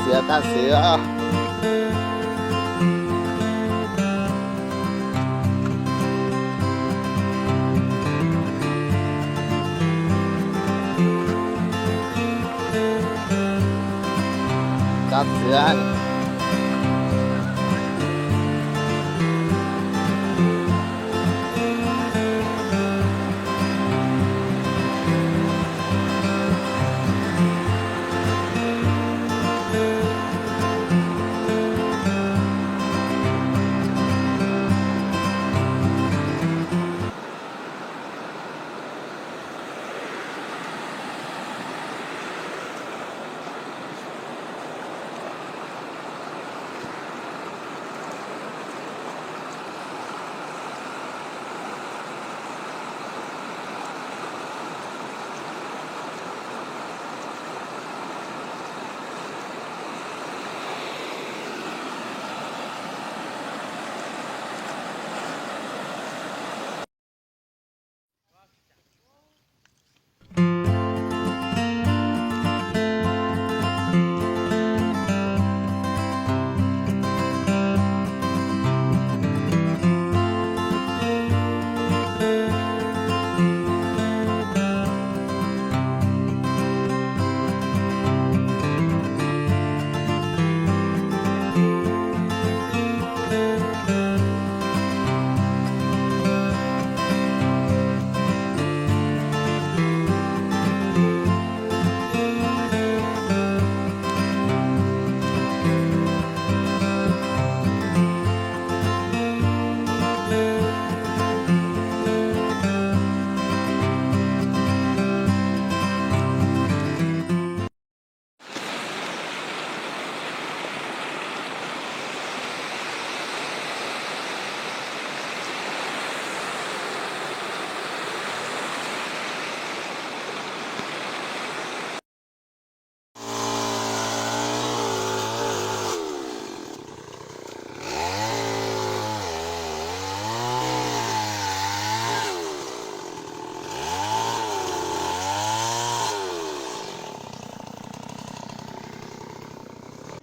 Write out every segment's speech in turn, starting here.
ເສືອ ຕາເສືອ ຕາເສືອ.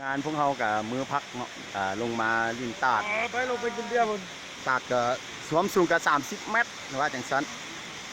ງານພວກເຮົາກະມື້ພັກເນາະ ກະລົງມາຫຼິ້ນຕາດ ເອີ ໄປລົງໄປກິນເບຍພຸ້ນ. ຕາດກະຄວາມສູງກະສາມສິບແມັດ ວ່າຈັ່ງຊັ້ນ.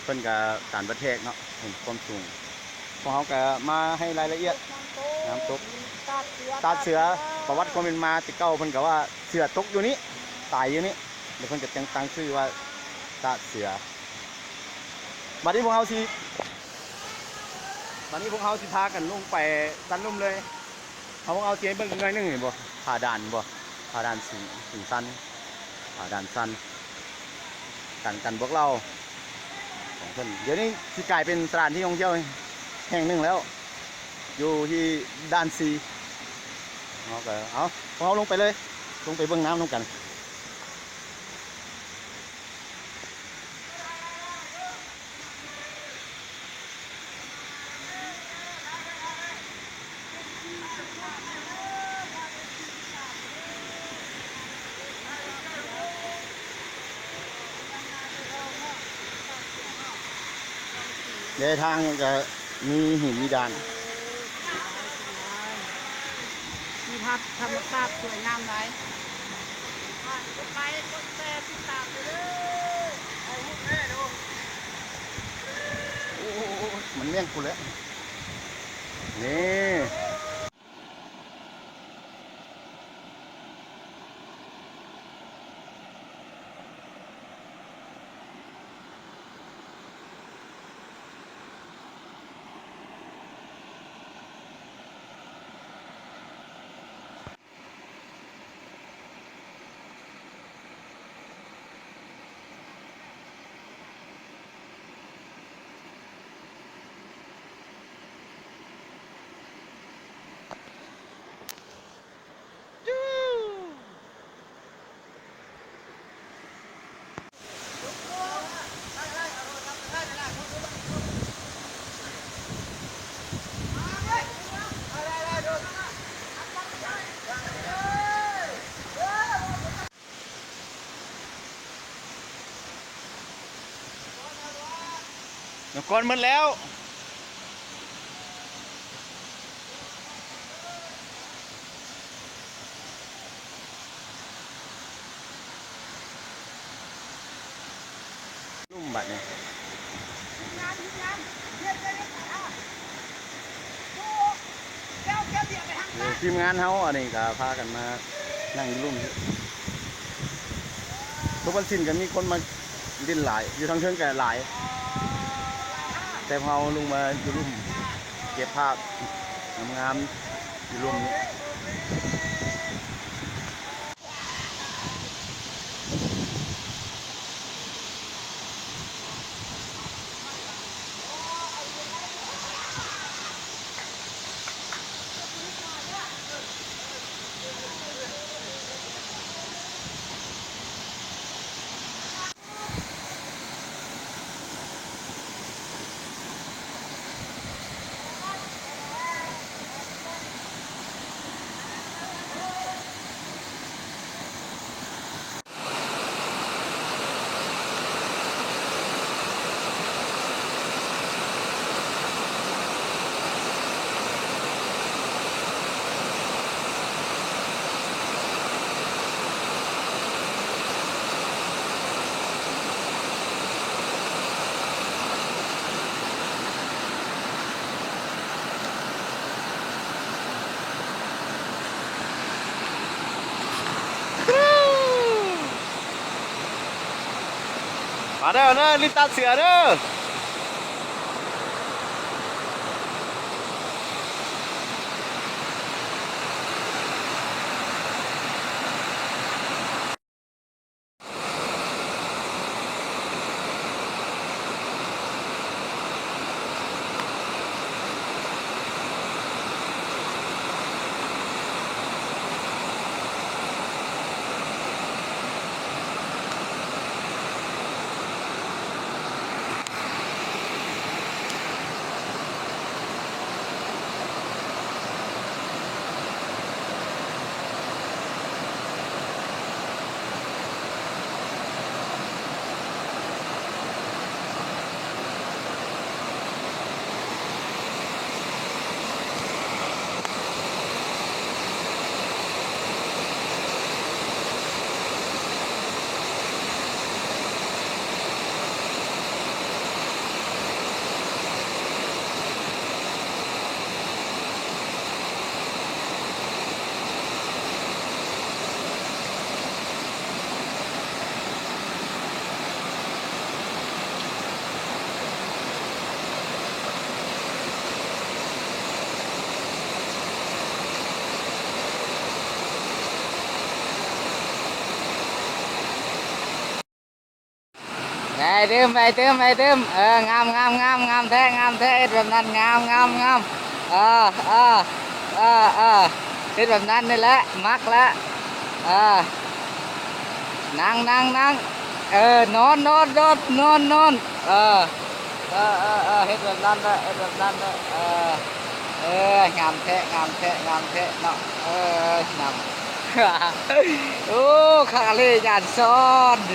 ເພິ່ນກະການບັດແທກເນາະ ເຫັນຄວາມສູງ. ພວກເຮົາກະມາໃຫ້ລາຍລະອຽດນ້ຳຕົກ ຕາດເສືອ ປະຫວັດຄວາມເປັນມາແຕ່ເກົ່າ ເພິ່ນກະວ່າເສືອຕົກຢູ່ນີ້ ຕາຍຢູ່ນີ້ ແລ້ວເພິ່ນກະຈຶ່ງຕັ້ງຊື່ວ່າຕາດເສືອ. ບັດນີ້ພວກເຮົາຊິ ບັດນີ້ພວກເຮົາຊິພາກັນລົງໄປຊັ້ນລຸ່ມເລີຍ. ເຮົາເອົາຊິໃຫ້ເບິ່ງໜ້ອຍໜຶ່ງ ເຫັນບໍ່? ຜາດ່ານບໍ່? ຜາດ່ານສູງ ສູງຊັນ ຜາດ່ານຊັນ ກັນ ກັນບວກເຫຼົ່າຂອງເພິ່ນ. ດຽວນີ້ຊິກາຍເປັນສະຖານທີ່ທ່ອງທ່ຽວແຫ່ງໜຶ່ງແລ້ວ ຢູ່ທີ່ດ່ານສີ່. ເຮົາກະ ເອົາ ພວກເຮົາລົງໄປເລີຍ ລົງໄປເບິ່ງນ້ຳນຳກັນ. ແລະທາງກະມີຫີນມີດ່ານ ມີພາບທຳມະຊາດສວຍງາມຫຼາຍ. ກົດໄລ ກົດແຊ ຕິດຕາມເດີ. ໂອ້ ມັນແມ່ນກູແຫຼະ ນີ້. ນ້ຳກ້ອນໝົດແລ້ວ. ບັດນີ້ ເອີ ທີມງານເຮົາອັນນີ້ກໍພາກັນມານັ່ງຢູ່ລຸ່ມ. ທຸກວັນສິນກໍມີຄົນມາຫຼິ້ນຫຼາຍ ຢູ່ທາງເທິງກໍຫຼາຍ ແຕ່ເຮົາລົງມາຢູ່ລຸ່ມ ເກັບພາບງາມໆ ຢູ່ລຸ່ມນີ້. ມາເດີ ເດີ ລິດຕັດເສືອເດີ. ໄປຕື່ມ ໄປຕື່ມ ໄປຕື່ມ ເອີ ງາມ ງາມ ງາມ ງາມແທ້ ງາມແທ້ ເຮັດແບບນັ້ນ ງາມ ງາມ ງາມ ເອີ ເອີ ເອີ ເອີ ເຮັດແບບນັ້ນນີ້ແຫຼະ ມັກແລ້ວ ເອີ ນັ່ງ ນັ່ງ ນັ່ງ ເອີ ນອນ ນອນ ນອນ ນອນ ນອນ ເອີ ເອີ ເອີ ເອີ ເຮັດແບບນັ້ນແຫຼະ ເຮັດແບບນັ້ນແຫຼະ ເອີ ເອີ ງາມແທ້ ງາມແທ້ ງາມແທ້ເນາະ ເອີ ງາມ ໂອ້ ຄັກອີ່ຫຼີ ຢ້ານຊ້ອນ. ເ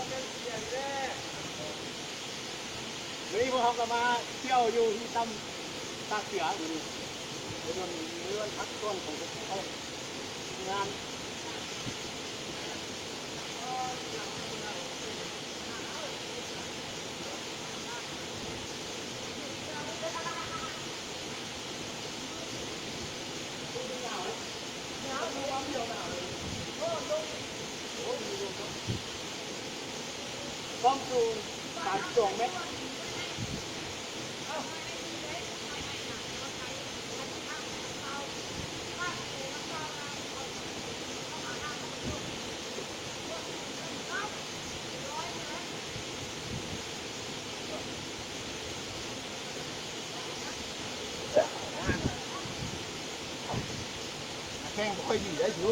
ມື້ນີ້ພວກເຮົາກໍມາທ່ຽວຢູ່ທີ່ຖ້ຳຕາກເສືອມື້ນີ້ ເປັນວັນ ມື້ວັນພັກກ່ອນຂອງພວກເຮົາ ທີມງານ. ຄວາມສູງສາມສິບສອງແມັດ. ແຂ້ງບໍ່ຄ່ອຍດີໄດ໋ສູ.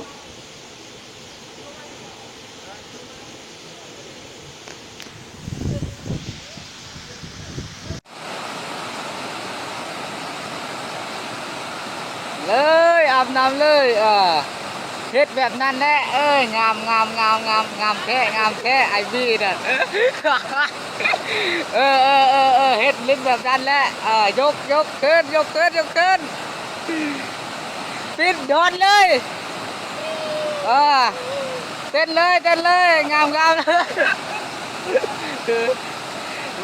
ເລີຍ ອາບນ້ຳເລີຍ ເອີ ເຮັດແບບນັ້ນແຫຼະ ເອີ ງາມ ງາມ ງາມ ງາມ ງາມແທ້ ງາມແທ້ ອ້າຍບີນະ ເອີ ເອີ ເອີ ເອີ ເຮັດຫຼິ້ນແບບນັ້ນແຫຼະ ເອີ ຍົກ ຍົກຂຶ້ນ ຍົກຂຶ້ນ ຍົກຂຶ້ນ ປິດດອນເລີຍ ເອີ ເຕັ້ນເລີຍ ເຕັ້ນເລີຍ ງາມ ງາມ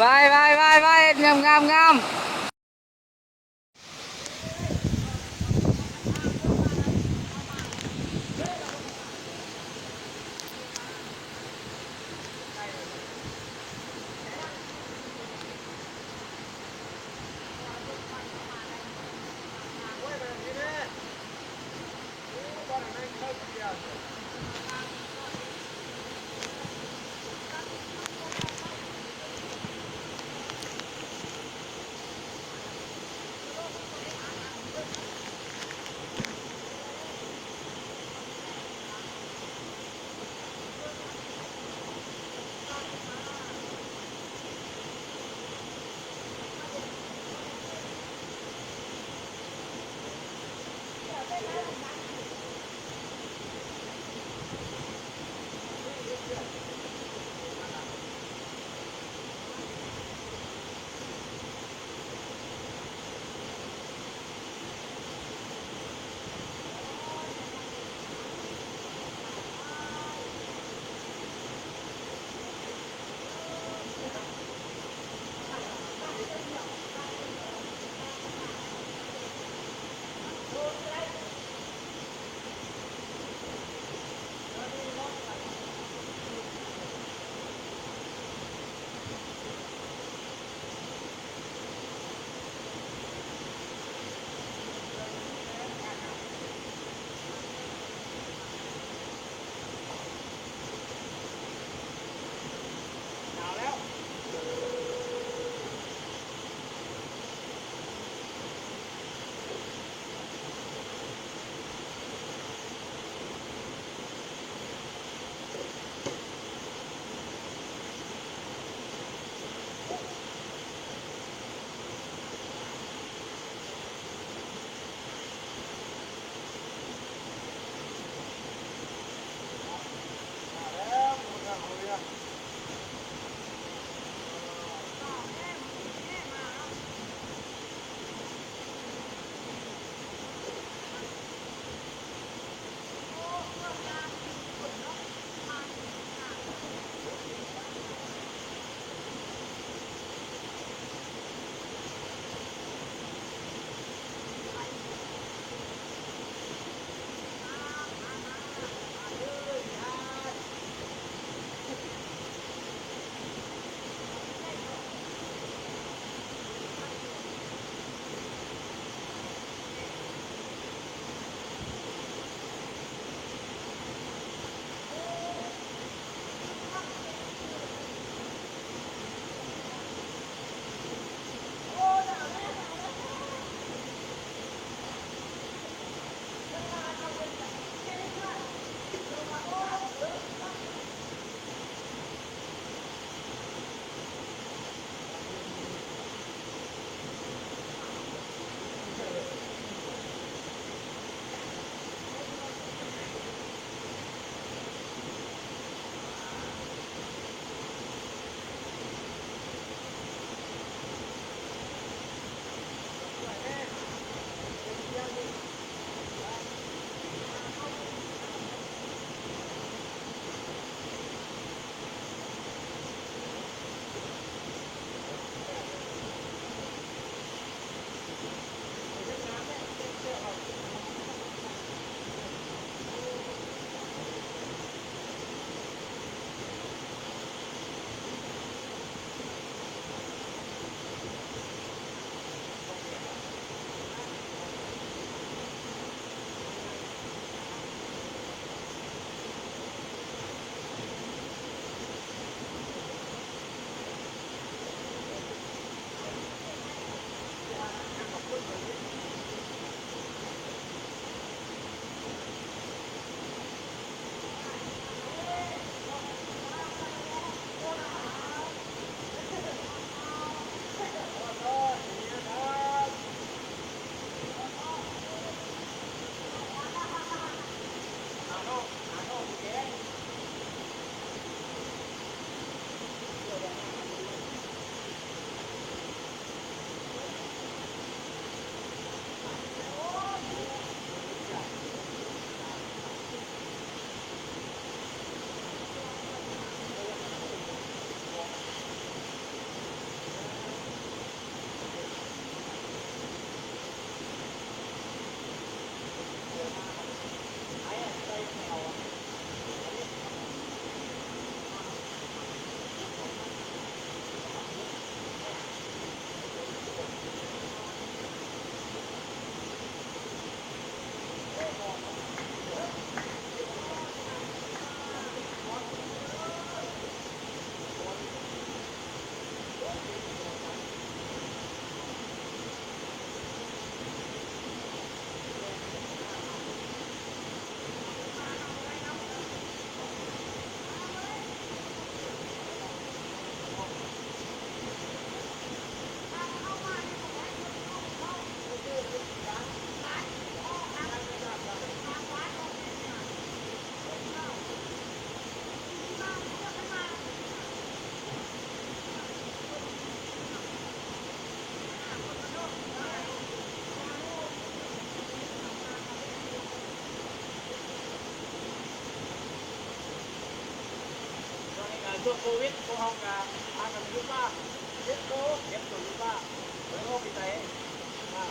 ວາຍ ວາຍ ວາຍ ວາຍ ງາມ ງາມ ງາມ. ໂອ້ ຊ່ວງໂຄວິດ ພວກເຮົາກະພາກັນຢູ່ບ້ານ ເກັບໂຕ ເກັບຕົວຢູ່ບ້ານ ບໍ່ໄດ້ອອກໄປໃສ ອ່າ